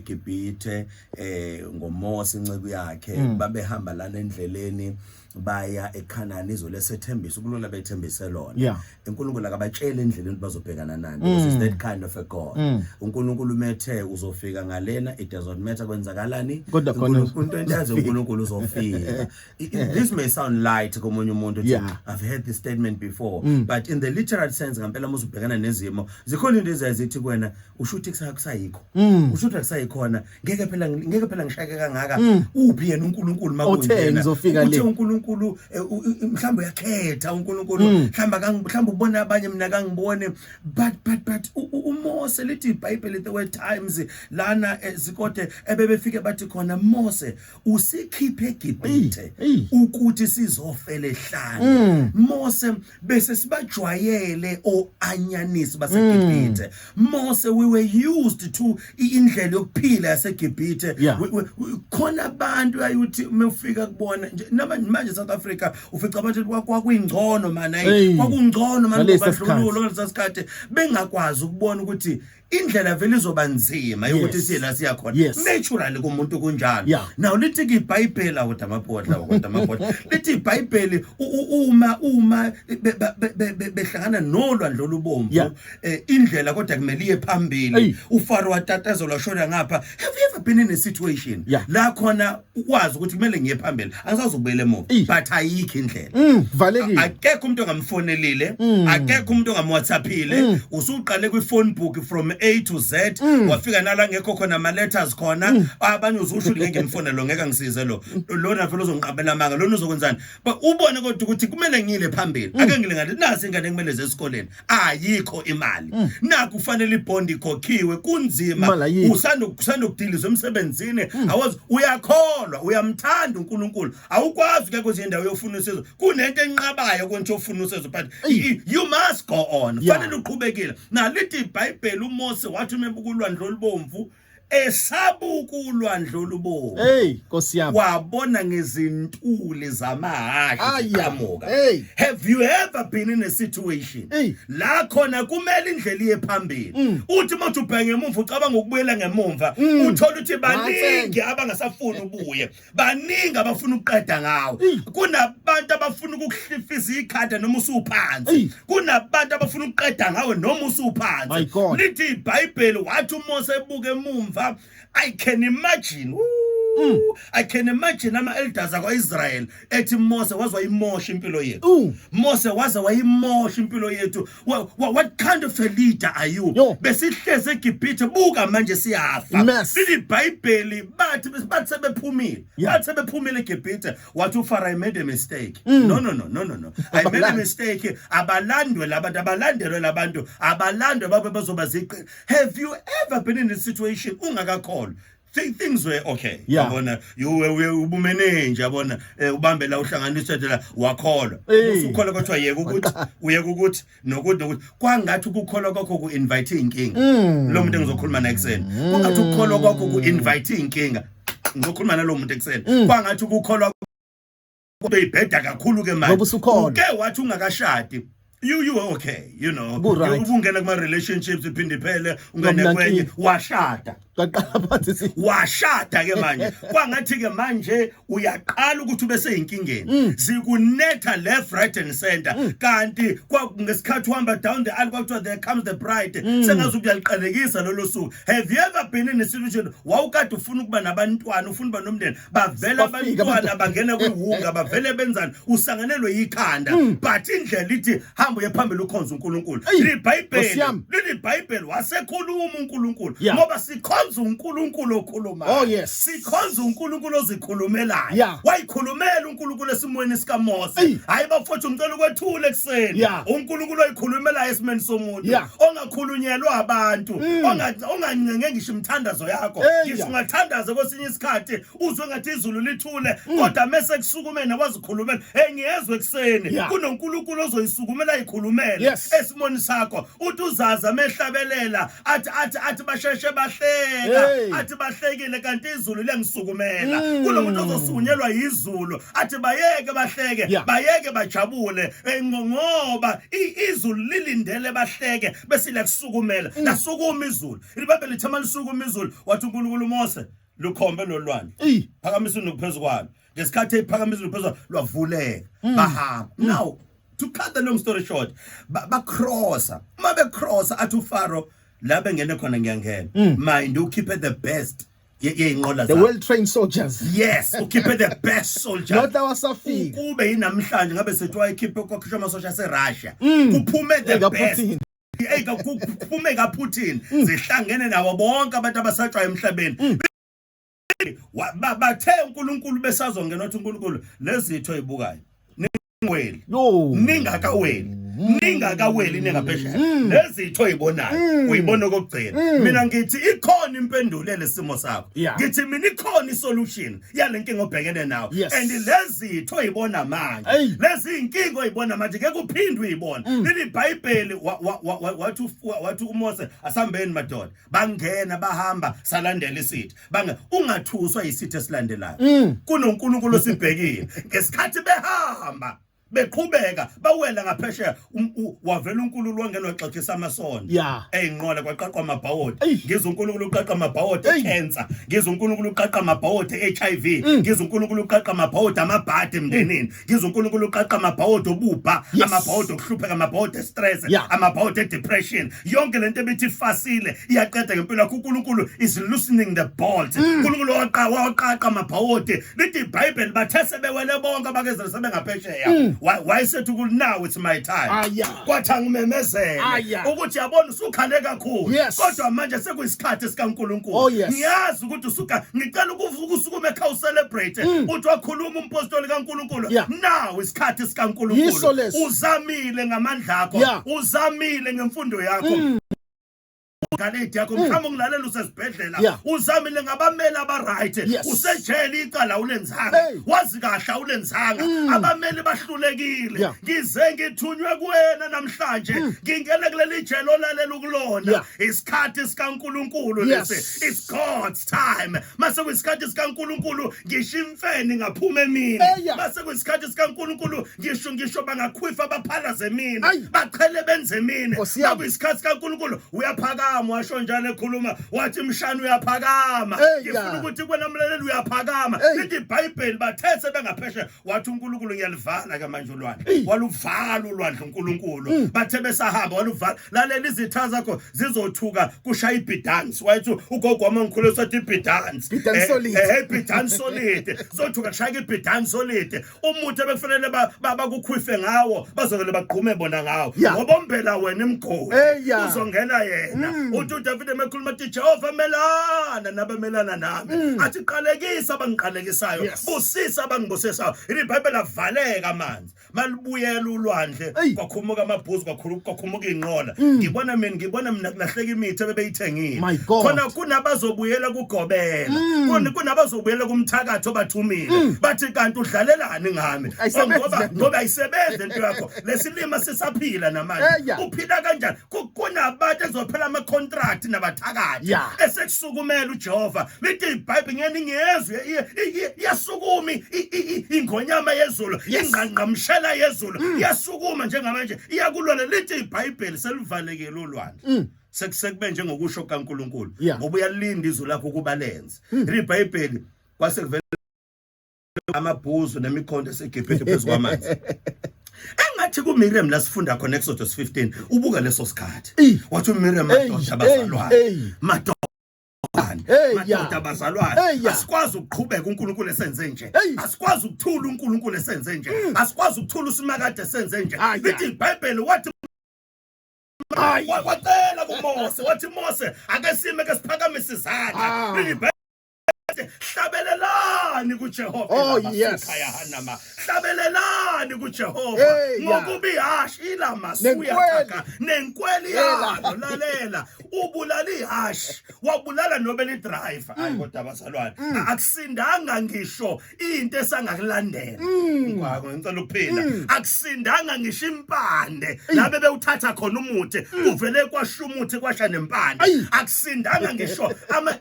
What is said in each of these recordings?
eGibhithe ngoMose inceku yakhe. Babehamba lana endleleni baya eKhanani, izwe lesethembiso kulona bethembise lona. UNkulunkulu akabatsheli endleleni ukuthi bazobhekana nani, because it's that kind of a God. UNkulunkulu methe uzofika ngalena, it does not matter kwenzakalani. Kodwa khona uNkulunkulu into yazi uNkulunkulu uzofika. This may sound light komunye umuntu uthi, "I've heard this statement before," but in the literal sense, ngempela uma uzubhekana nezimo, zikhona into ezithi kuwena, usho ukuthi kusayikho, usho ukuthi akusayikhona, ngeke phela ngishake kangaka, uphi yena uNkulunkulu? Othe Makunjena ngizofika le. Uthe uNkulunkulu mhlawumbe uyakhetha uNkulunkulu, mhlawumbe mhlawumbe ubona abanye, mina kangibone. But uMose, lithi iBhayibheli, there were times lana zikode ebebefike bathi khona, "Mose, usikhiphe eGibhithe Eyi. ukuthi sizofela ehlane. Mose, bese sibajwayele oanyanisi baseGibhithe. Mose, we were used to indlela yokuphila yaseGibhithe." Khona abantu ayuthi uma ufika kubona nje manje South Africa, ufica abantu kwakuyingcono man, ayi, Eyi. kwakungcono man Ngalesa ngobandlululo ngalesa sikhathi, bengakwazi ukubona ukuthi indlela vele izoba nzima yokuthi siye la siya khona. Naturally kumuntu kunjalo. Now lithi ke iBhayibheli, awuthi amabhodla, awuthi amabhodla, lithi iBhayibheli uma behlangana nolwandle olubomvu, indlela kodwa kumele iye phambili. UFaro watatazela washona ngapha. Have you ever been in a situation la khona ukwazi ukuthi kumele ngiye phambili, angisazubuyela emuva, but ayikho indlela? Valekile. Akekho umuntu ongamfonelile, akekho umuntu ongamwhatsappile, usuqale kwi-phone book from A to Z, wafika nala ngekho khona ama-letters khona, abanye uzusho ukuthi ngeke ngimfonele lo, ngeke angisize lo, lona vele uzongiqabela amanga lona, uzokwenzani? But ubone kodwa ukuthi kumele ngile phambili, ake ngile ngale, nasi ingane kumele ze esikoleni, ayikho imali, naku kufanele ibhondi ikhokhiwe, kunzima. Imali ayikho. Usanda kudilizwa emsebenzini, awazi, uyakholwa, uyamthanda uNkulunkulu, awukwazi ukuya kwezinye indawo uyofuna usizo, kunento enqabayo konje ofuna usizo, but you must go on. Fanele uqhubekile. Nalithi iBhayibheli, uMose wathi uma ebuka ulwandle olubomvu, esabuka ulwandle olubomvu, Hey, Nkosi yami. wabona ngezintuli zamahhashi Aya. ziqhamuka. Hey. Have you ever been in a situation Hey. la khona kumele indlela iye phambili, uthi uma uthi ubheka ngemumva, ucabanga ukubuyela ngemumva, uthola ukuthi baningi abangasafuni ubuye, baningi abafuna ukuqeda ngawe, kunabantu abafuna ukukuhlifiza ikhanda noma usuphansi, kunabantu abafuna ukuqeda ngawe noma My usuphansi? God. Lithi iBhayibheli, wathi uMose ebuka emumva, I can imagine. Ooh, I can imagine ama elders akwaIsrael ethi, "Mose, waze wayimosha impilo yethu. Ooh. Mose, waze wayimosha impilo yethu. What kind of a leader are you? Yo. Besihleze eGibhithe, buka manje siyafa." Mess. Lithi iBhayibheli, bathi sebephumile, bathi sebephumile eGibhithe, wathi uFaro, "I made a mistake. No, no, no, no, no, no, I made a Abalandwe. mistake. Abalandwe labantu, abalandelwe labantu, abalandwe babe bazoba ziqi." Have you ever been in a situation ungakakholwa? Things were okay, yabona, you were ubumenenje, yabona, ubambe la, uhlanganise la, wakholwa. Hey. Usukholwa, kwathiwa yeka ukuthi uyeka ukuthi nokuthi nokuthi, kwangathi ukukholwa kwakho ku-invite iy'nkinga. Lo muntu engizokhuluma naye ekuseni, kwangathi ukukholwa kwakho ku-invite iy'nkinga. Ngizokhuluma nalowo muntu ekuseni. Kwangathi ukukholwa beyibheda kakhulu ke manje. Ngoba usukholwa. Uke wathi ungakashadi, you were okay. Ku-right. Ubungena kuma relationships, iphinde iphele, ungene Ngoba kwenye, nankinga. washada. Qaqala phansi Washada ke manje, kwangathi ke manje uyaqala ukuthi ube seyinkingeni, zikunetha left, right and center, kanti ngesikhathi uhamba down the aisle kwakuthiwa, "There comes the bride." Sengazi uyaliqalekisa lolo suku. Have you ever been in a situation wawukade ufuna ukuba nabantwana, ufuna ukuba nomndeni, bavela Bafika abantwana, bangena kwiwunga, bavele benzani, usanganelwe yikhanda, but indlela ithi hamba uye phambili, ukhonze uNkulunkulu? Eyi, LiBhayibheli Nkosi yami. lithi iBhayibheli, wasekhuluma uNkulunkulu, ngoba sikhonza uNkulunkulu okhulumayo. Sikhonza uNkulunkulu ozikhulumelayo. Wayikhulumela uNkulunkulu esimweni sikaMose. Hayi bafowethu, ngicela ukwethula ekuseni uNkulunkulu oyikhulumelayo esimeni somuntu, ongakhulunyelwa abantu, ongancenge ngisho imithandazo yakho. Ngisho ungathandaza kwesinye isikhathi uzwe ngathi izulu lithule, kodwa mese kusukumena wazikhulumela. Hey, ngiyezwe ekuseni, kunoNkulunkulu ozoyisukumela ayikhulumele esimoni sakho. Uthi uzaza mehlabelela athi basheshe bahleke. bahleka athi bahlekile kanti izulu liyangisukumela. Kunomuntu ozosukunyelwa yizulu athi bayeke bahleke, bayeke bajabule, ngoba izulu lilindele bahleke bese liyakusukumela. Lasukuma izulu, iBhayibheli lithe malisukuma izulu wathi uNkulunkulu Mose lukhombe lolwandle, phakamisa unuku phezu kwalo. Ngesikhathi ephakamisa unuku phezu lwavuleka, bahamba. Now to cut the long story short, bacrossa. Uma becrossa athi uFaro la bengene khona ngiyangena, mind ukhiphe the best yeyinqola. The well trained soldiers. Yes, ukhiphe the best soldiers. Not awasafika. Kube yinamhlanje ngabe sethi wayekhiphe kwakhishwa amasosha aseRussia, kuphume the best. Hey, kuphume kaPutin, zihlangene nabo bonke abantu abasatshwa emhlabeni. Bathe uNkulunkulu besazongena, wathi uNkulunkulu lezitho ezibukayo ningweli, ningakaweli, ningakaweli ningaphesheya, lezitho oyibonayo uyibona okokugcina. Mina ngithi ikhona impendulo lesimo sakho. Ngithi mina ikhona isolution yale nkinga obhekene nawo. And lezitho oyibona manje, lezi inkinga oyibona manje ngeke uphinde uyibone. Leli iBhayibheli wathi uMose asambeni madoda, bangena bahamba, salandela isitha. Bange ungathuswa yisitha esilandelayo, kunoNkulunkulu osibhekile. Ngesikhathi behamba beqhubeka bawela ngaphesheya, wavela uNkulunkulu wangena waxexisa amasondo eyinqola, kwaqaqwa amabhawodi. Ngizwe uNkulunkulu uqaqa amabhawodi ecancer, ngizwe uNkulunkulu uqaqa amabhawodi e-HIV, ngizwe uNkulunkulu uqaqa amabhawodi amabhadi emndenini, ngizwe uNkulunkulu uqaqa amabhawodi obubha, amabhawodi okuhlupheka, amabhawodi estress, amabhawodi edepression, yonke lento ebithi ifasile iyaqeda ngempilo yakho. uNkulunkulu is loosening the bolt. uNkulunkulu waqaqa amabhawodi. Lithi iBhayibheli bathe sebewele bonke abakezela sebengaphesheya, wayesethi ukuthi now it's my time. Kwathi angimemezele ukuthi yabona usukhale kakhulu, kodwa manje sekuyisikhathi sikaNkulunkulu. Ngiyazi ukuthi usuka, ngicela ukuvuka usukume ekhaya ucelebrate. Uthi wakhuluma umpostoli kaNkulunkulu, now isikhathi sikaNkulunkulu. Uzamile ngamandla akho, uzamile ngemfundo yakho, galedi yakho, mhlawumbe ungilalela usesibhedlela, uzamile ngabameli aba-right, usejele, icala awulenzanga, wazi kahle awulenzanga, abameli bahlulekile. Ngize ngithunywe kuwena namhlanje, ngingene kuleli jele olalela ukulona. Isikhathi sikaNkulunkulu lesi, it's God's time. Mase kuyisikhathi sikaNkulunkulu ngisho imfene ngaphuma emini. Mase kuyisikhathi sikaNkulunkulu ngisho bangakhwifa abaphalaze emini, bachele benze emini. Makuyisikhathi sikaNkulunkulu uyaphakama. Washo njalo ekhuluma wathi mshana uyaphakama. Ngifuna ukuthi kwena mlaleli uyaphakama. Lithi iBhayibheli bathe sebengaphesheya wathi uNkulunkulu ngiyalivala ke manje ulwandle. Waluvala ulwandle uNkulunkulu. Bathe besahamba waluvala. Lalela, izitha zakho zizothuka kushaya ibidance. Wayethi ugogo wami ngikhule sathi ibidance. Bidance solid. Ibidance solid, zothuka kushaya ibidance solid. Umuthi ebekufanele bakukhwife ngawo bazovele bagqume bona ngawo, ngoba ombela wena imgodi uzongena yena. Uthi uDavid emekhuluma athi Jehova melana nabamelana nami, athi qalekisa abangiqalekisayo, busisa abangibusisayo. IBhayibheli avaleka amanzi, malibuyela ulwandle kwakhumuka amabhuzu, kwakhumuka inqola. Ngibona mina kulahleka imithi ebebeyithengile. My God. Khona kunabazobuyela kugobela, kunabazobuyela kumthakathi obathumile, bathi kanti udlalelani ngami? Ayisebenzi Ngoba lento. Ngoba ayisebenzi into yakho, lesilima sisaphila namanje. Uphila kanjani? Kunabantu ezophela ama-contract nabathakathi esekusukumela uJehova. Lithi iBhayibheli ngeke ngiyezwe iyasukuma ingonyama yezulu, ingqangqamshela yezulu iyasukuma njengamanje iyakulwela. Lithi iBhayibheli selivalekile ulwandle, sekusekube njengokusho kaNkuluNkulu, ngoba uyalinda izwi lakho ukuba lenze. IBhayibheli kwase kuvela amabhuzu nemikhonto eseGibhithe phezu kwamanzi. Engathi kuMiriam la sifunda khona Exodus 15, ubuka leso sikhathi, wathi uMiriam, madoda bazalwane, madoda, madoda bazalwane, asikwazi ukuqhubeka uNkulunkulu esenze nje, asikwazi ukuthula uNkulunkulu esenze nje, asikwazi ukuthula usimakade esenze nje. Lithi iBhayibheli wathi wacela kuMose, wathi Mose ake sime ke siphakamise izandla. Lithi iBhayibheli hlabelelani. Hlabelelani kuJehova. Oh, yes. Yahanama. Hlabelelani kuJehova. Hey, yeah. Ngokuba ihashi ilamasuya Nenkweli. taka nenkweli Yela. yalo. Lalela, ubulala ihashi, wabulala nobe lidriver. Hayi kodwa bazalwane, akusindanga ngisho into esangakulandela. Ngwako ngicela ukuphila. Akusindanga ngisho impande la bewuthatha khona umuthi, kuvele kwasha umuthi, kwasha nempande. Ayi. Akusindanga ngisho ama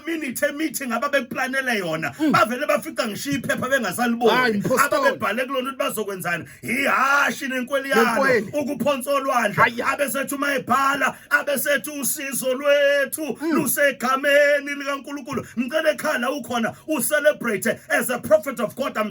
minute meeting ababekuplanele yona. Bavele bafica ngisho iphepha Hayi, bengasaliboni mpostoli. ababebhale kulona ukuthi bazokwenzani. Ihashi nenkweli yalo Nenkweli. ukuphonsa olwandle. Haya. Abesethu mayebhala, abesethu usizo lwethu lusegameni likaNkulunkulu. Ngicela ekhaya ukhona ucelebrate as a prophet of God. I'm